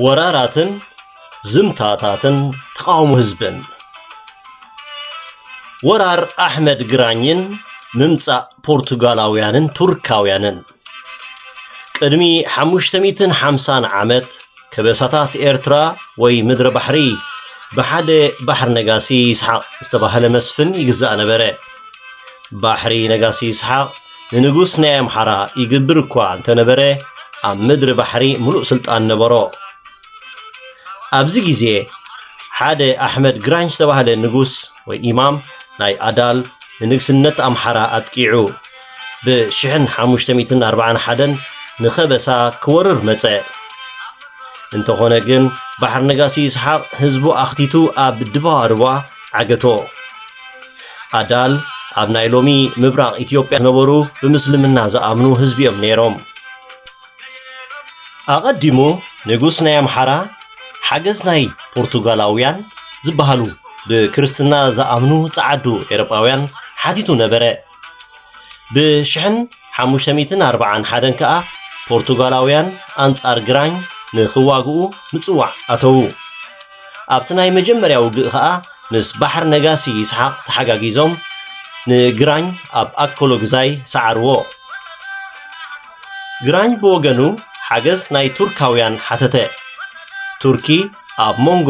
ወራራትን ዝምታታትን ተቓውሞ ህዝብን። ወራር ኣሕመድ ግራኝን ምምጻእ ፖርቱጋላውያንን ቱርካውያንን። ቅድሚ ሓሙሽተ ሚእትን ሓምሳን ዓመት ከበሳታት ኤርትራ ወይ ምድሪ ባሕሪ ብሓደ ባሕር ነጋሲ ይስሓቕ ዝተባህለ መስፍን ይግዛእ ነበረ። ባሕሪ ነጋሲ ይስሓቕ ንንጉስ ናይ ኣምሓራ ይግብር እኳ እንተነበረ፣ ኣብ ምድሪ ባሕሪ ምሉእ ስልጣን ነበሮ። ኣብዚ ግዜ ሓደ ኣሕመድ ግራኝ ዝተባህለ ንጉስ ወይ ኢማም ናይ ኣዳል ንንግስነት ኣምሓራ ኣጥቂዑ ብሽሕን ሓሙሽተ ሚእትን ኣርባዓን ሓደን ንኸበሳ ክወርር መጸ። እንተኾነ ግን ባሕር ነጋሲ ይስሓቕ ህዝቡ ኣኽቲቱ ኣብ ድባርባ ዓገቶ። ኣዳል ኣብ ናይ ሎሚ ምብራቕ ኢትዮጵያ ዝነበሩ ብምስልምና ዝኣምኑ ህዝቢ እዮም ነይሮም። ኣቐዲሙ ንጉስ ናይ ኣምሓራ ሓገዝ ናይ ፖርቱጋላውያን ዝበሃሉ ብክርስትና ዝኣምኑ ጸዓዱ ኤውሮጳውያን ሓቲቱ ነበረ። ብሽሕን ሓሙሽተ ሚእትን ኣርባዓን ሓደን ከኣ ፖርቱጋላውያን ኣንጻር ግራኝ ንኽዋግኡ ምጽዋዕ ኣተዉ። ኣብቲ ናይ መጀመርያ ውግእ ከኣ ምስ ባሕር ነጋሲ ይስሓቕ ተሓጋጊዞም ንግራኝ ኣብ ኣኮሎ ግዛይ ሰዓርዎ። ግራኝ ብወገኑ ሓገዝ ናይ ቱርካውያን ሓተተ። ቱርኪ ኣብ መንጎ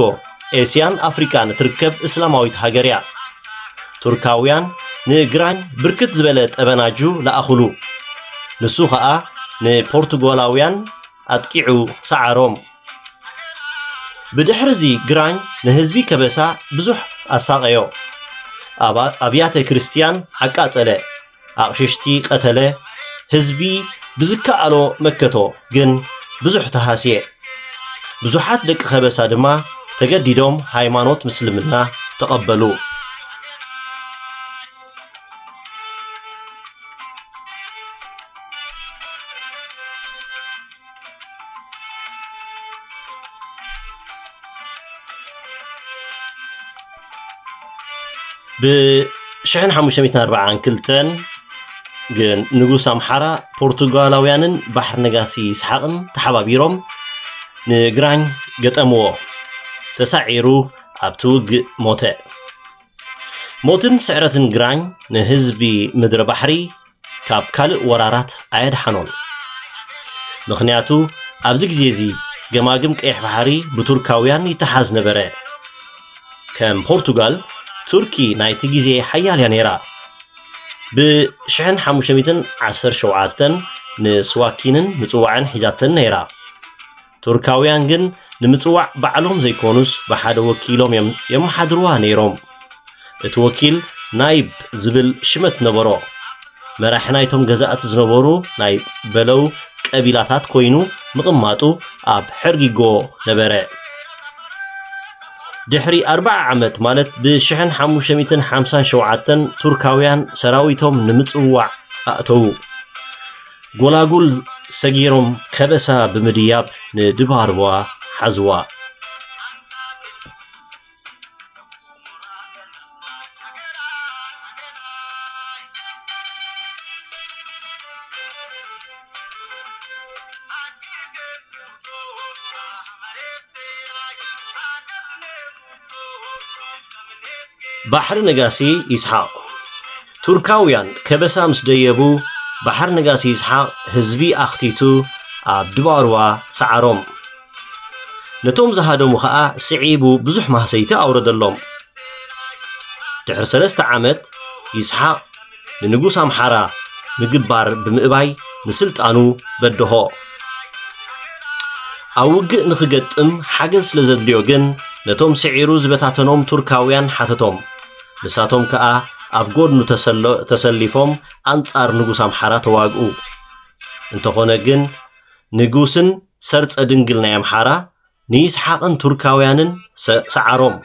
ኤስያን ኣፍሪቃን እትርከብ እስላማዊት ሃገር እያ። ቱርካውያን ንግራኝ ብርክት ዝበለ ጠበናጁ ለኣኹሉ። ንሱ ኸኣ ንፖርቱጋላውያን ኣጥቂዑ ሰዓሮም። ብድሕርዚ ግራኝ ንህዝቢ ከበሳ ብዙሕ ኣሳቐዮ። ኣባ-፣ ኣብያተ ክርስትያን ኣቃጸለ፣ ኣቕሽሽቲ ቀተለ፣ ህዝቢ ብዝከኣሎ መከቶ፣ ግን ብዙሕ ተሃስየ። ብዙሓት ደቂ ከበሳ ድማ ተገዲዶም ሃይማኖት ምስልምና ተቐበሉ። ብሽሕን ሓሙሽተ ሚእትን ኣርባዓን ክልተን ግን ንጉስ ኣምሓራ ፖርቱጋላውያንን ባሕር ነጋሲ ይስሓቕን ተሓባቢሮም ንግራኝ ገጠምዎ። ተሳዒሩ ኣብቲ ውግእ ሞተ። ሞትን ስዕረትን ግራኝ ንህዝቢ ምድሪ ባሕሪ ካብ ካልእ ወራራት ኣየድሓኖን። ምኽንያቱ ኣብዚ ግዜ እዚ ገማግም ቀይሕ ባሕሪ ብቱርካውያን ይተሓዝ ነበረ። ከም ፖርቱጋል፣ ቱርኪ ናይቲ ግዜ ሓያል እያ ነይራ። ብሽሕን ሓሙሽተ ሚእትን ዓሰርተ ሸውዓተን ንስዋኪንን ምጽዋዕን ሒዛተን ነይራ። ቱርካውያን ግን ንምጽዋዕ ባዕሎም ዘይኮኑስ ብሓደ ወኪሎም እዮም የመሓድርዋ ነይሮም። እቲ ወኪል ናይብ ዝብል ሽመት ነበሮ። መራሒ ናይቶም ገዛእቲ ዝነበሩ ናይ በለው ቀቢላታት ኮይኑ ምቕማጡ ኣብ ሕርጊጎ ነበረ። ድሕሪ ኣርብዓ ዓመት ማለት ብሽሕን ሓሙሽተ ሚእትን ሓምሳን ሸውዓተን ቱርካውያን ሰራዊቶም ንምጽዋዕ ኣእተዉ። ጎላጉል ሰጊሮም ከበሳ ብምድያብ ንድባርዋ ሓዝዋ። ባሕሪ ነጋሲ ይስሓቕ። ቱርካውያን ከበሳ ምስ ደየቡ፣ ባሕሪ ነጋሲ ይስሓቕ ህዝቢ ኣኽቲቱ ኣብ ድባርዋ ሰዓሮም። ነቶም ዝሃደሙ ኸኣ ስዒቡ ብዙሕ ማህሰይቲ ኣውረደሎም። ድሕሪ ሰለስተ ዓመት ይስሓቕ ንንጉስ ኣምሓራ ምግባር ብምእባይ ንስልጣኑ በድሆ። ኣብ ውግእ ንኽገጥም ሓገዝ ስለ ዘድልዮ ግን ነቶም ስዒሩ ዝበታተኖም ቱርካውያን ሓተቶም። ንሳቶም ከኣ ኣብ ጎድኑ ተሰሎ-፣ ተሰሊፎም ኣንጻር ንጉስ ኣምሓራ ተዋግኡ። እንተኾነ ግን ንጉስን ሰርጸ ድንግል ናይ ኣምሓራ ንይስሓቕን ቱርካውያንን ሰ-፣ ሰዓሮም።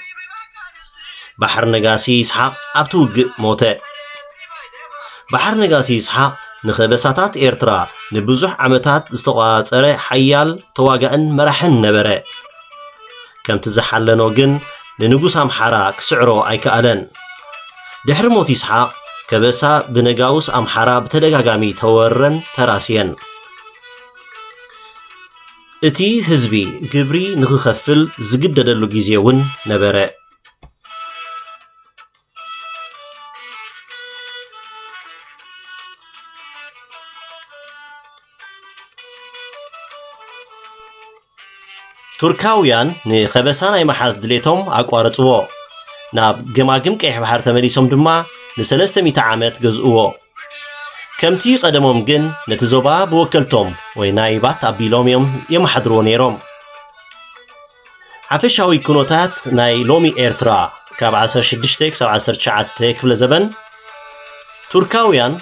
ባሕር ነጋሲ ይስሓቕ ኣብቲ ውግእ ሞተ። ባሕር ነጋሲ ይስሓቕ ንኸበሳታት ኤርትራ ንብዙሕ ዓመታት ዝተቖጻጸረ ሓያል ተዋጋእን መራሕን ነበረ። ከምቲ ዝሓለኖ ግን ንንጉስ ኣምሓራ ክስዕሮ ኣይከኣለን። ድሕሪ ሞት ይስሓቕ ከበሳ ብነጋውስ ኣምሓራ ብተደጋጋሚ ተወረን ተራስየን። እቲ ህዝቢ ግብሪ ንኽኸፍል ዝግደደሉ ግዜ እውን ነበረ። ቱርካውያን ንኸበሳ ናይ ምሓዝ ድሌቶም ኣቋረጽዎ። ናብ ገማግም ቀይሕ ባሕሪ ተመሊሶም ድማ ንሰለስተ ሚእቲ ዓመት ገዝእዎ። ከምቲ ቀደሞም ግን ነቲ ዞባ ብወከልቶም ወይ ናይባት ኣቢሎም እዮም የመሓድርዎ ነይሮም። ሓፈሻዊ ኩነታት ናይ ሎሚ ኤርትራ ካብ ዓሰርተ ሽዱሽተ ክሳብ ዓሰርተ ትሽዓተ ክፍለ ዘበን ቱርካውያን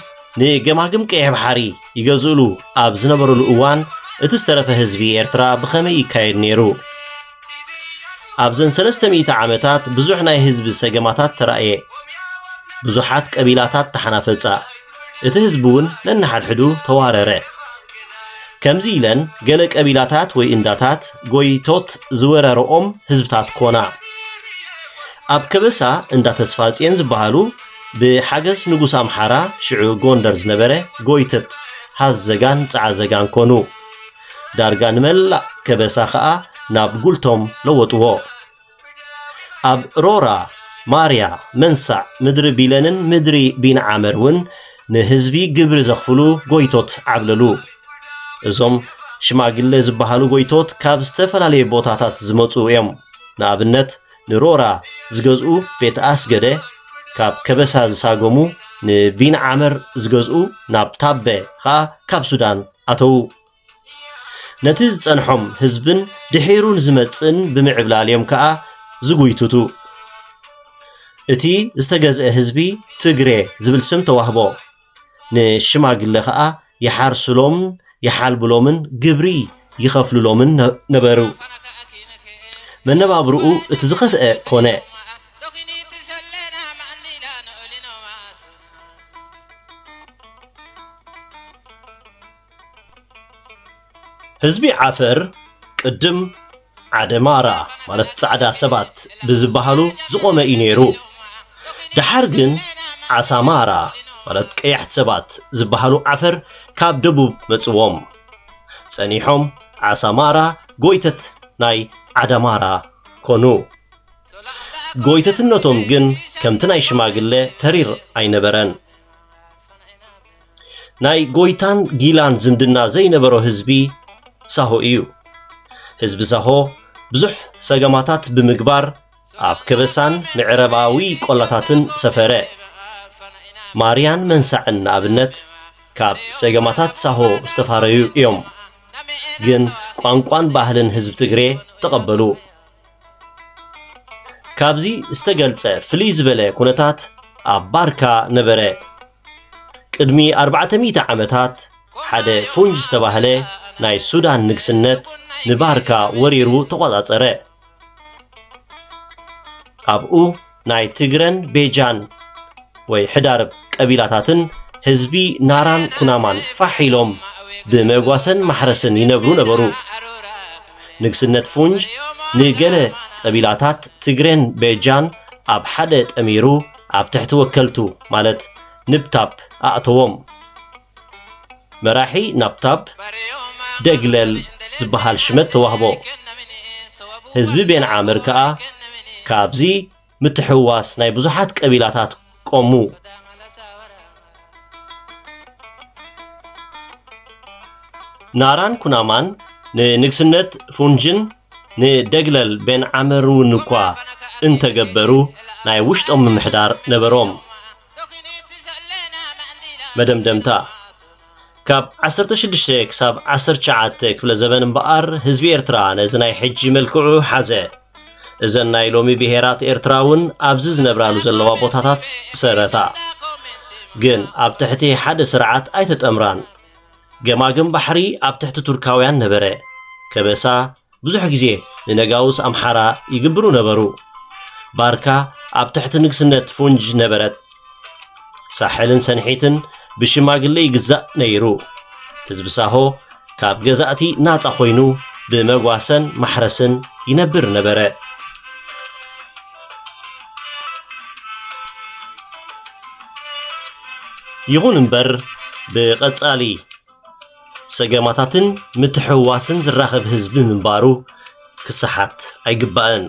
ንገማግም ቀይሕ ባሕሪ ይገዝእሉ ኣብ ዝነበሩሉ እዋን እቲ ዝተረፈ ህዝቢ ኤርትራ ብኸመይ ይካየድ ነይሩ? ኣብዘን ሰለስተ ሚእቲ ዓመታት ብዙሕ ናይ ህዝቢ ሰገማታት ተራእየ። ብዙሓት ቀቢላታት ተሓናፈጻ። እቲ ህዝቢ እውን ነንሓድሕዱ ተዋረረ። ከምዚ ኢለን ገለ ቀቢላታት ወይ እንዳታት ጎይቶት ዝወረረኦም ህዝብታት ኮና። ኣብ ከበሳ እንዳ ተስፋጽዮን ዝበሃሉ ብሓገዝ ንጉስ ኣምሓራ ሽዑ ጎንደር ዝነበረ ጎይተት ሃዘጋን ጸዓዘጋን ኮኑ። ዳርጋ ንመላእ ከበሳ ኸኣ ናብ ጉልቶም ለወጥዎ። ኣብ ሮራ፣ ማርያ፣ መንሳዕ፣ ምድሪ ቢለንን ምድሪ ቢንዓመር እውን ንህዝቢ ግብሪ ዘኽፍሉ ጎይቶት ዓብለሉ። እዞም ሽማግለ ዝበሃሉ ጎይቶት ካብ ዝተፈላለየ ቦታታት ዝመጹ እዮም። ንኣብነት ንሮራ ዝገዝኡ ቤት ኣስገደ፣ ካብ ከበሳ ዝሳገሙ ንቢንዓመር ዝገዝኡ ናብ ታበ ኸኣ ካብ ሱዳን ኣተዉ። ነቲ ዝጸንሖም ህዝብን ድሒሩ ንዝመጽእን ብምዕብላል እዮም ከኣ ዝጉይትቱ። እቲ ዝተገዝአ ህዝቢ ትግሬ ዝብል ስም ተዋህቦ። ንሽማግለ ኸኣ ይሓርስሎምን ይሓልብሎምን ግብሪ ይኸፍልሎምን ነ- ነበሩ። መነባብርኡ እቲ ዝኸፍአ ኮነ። ህዝቢ ዓፈር ቅድም ዓደማራ ማለት ጻዕዳ ሰባት ብዝበሃሉ ዝቖመ እዩ ነይሩ። ደሓር ግን ዓሳማራ ማለት ቀያሕቲ ሰባት ዝበሃሉ ዓፈር ካብ ደቡብ መጽዎም። ጸኒሖም ዓሳማራ ጎይተት ናይ ዓዳማራ ኮኑ። ጎይተትነቶም ግን ከምቲ ናይ ሽማግለ ተሪር ኣይነበረን። ናይ ጎይታን ጊላን ዝምድና ዘይነበሮ ህዝቢ ሳሆ እዩ። ህዝቢ ሳሆ ብዙሕ ሰገማታት ብምግባር ኣብ ከበሳን ምዕራባዊ ቆላታትን ሰፈረ። ማርያን መንሳዕን ንኣብነት ካብ ሰገማታት ሳሆ ዝተፋረዩ እዮም። ግን ቋንቋን ባህልን ህዝቢ ትግሬ ተቐበሉ። ካብዚ ዝተገልጸ ፍልይ ዝበለ ኩነታት ኣብ ባርካ ነበረ። ቅድሚ ኣርባዕተ ሚእቲ ዓመታት ሓደ ፉንጅ ዝተባህለ ናይ ሱዳን ንግስነት ንባርካ ወሪሩ ተቖጻጸረ። ኣብኡ ናይ ትግረን ቤጃን ወይ ሕዳርብ ቀቢላታትን ህዝቢ ናራን ኩናማን ፋሕ ኢሎም ብመጓሰን ማሕረስን ይነብሩ ነበሩ። ንግስነት ፉንጅ ንገለ ቀቢላታት ትግሬን ቤጃን ኣብ ሓደ ጠሚሩ ኣብ ትሕቲ ወከልቱ ማለት ንብታፕ ኣእተዎም። መራሒ ናብታፕ ደግለል ዝበሃል ሽመት ተዋህቦ። ህዝቢ ቤን ዓምር ከኣ ካብዚ ምትሕውዋስ ናይ ብዙሓት ቀቢላታት ቆሙ። ናራን ኩናማን ንንግስነት ፉንጅን ንደግለል ቤን ዓምር እውን እኳ እንተገበሩ ናይ ውሽጦም ምምሕዳር ነበሮም። መደምደምታ ካብ ዓሰርተ ሽዱሽተ ክሳብ ዓሰርተ ትሽዓተ ክፍለ ዘበን እምበኣር ህዝቢ ኤርትራ ነዚ ናይ ሕጂ መልክዑ ሓዘ። እዘን ናይ ሎሚ ብሄራት ኤርትራ እውን ኣብዚ ዝነብራሉ ዘለዋ ቦታታት ሰረታ። ግን ኣብ ትሕቲ ሓደ ስርዓት ኣይተጠምራን። ገማግም ባሕሪ ኣብ ትሕቲ ቱርካውያን ነበረ። ከበሳ ብዙሕ ግዜ ንነጋውስ ኣምሓራ ይግብሩ ነበሩ። ባርካ ኣብ ትሕቲ ንግስነት ፉንጅ ነበረት። ሳሕልን ሰንሒትን ብሽማግለ ይግዛእ ነይሩ። ህዝቢ ሳሆ ካብ ገዛእቲ ናጻ ኮይኑ ብመጓሰን ማሕረስን ይነብር ነበረ። ይኹን እምበር ብቐጻሊ ጸገማታትን ምትሕውዋስን ዝራኸብ ህዝቢ ምንባሩ ክሰሓት ኣይግባእን።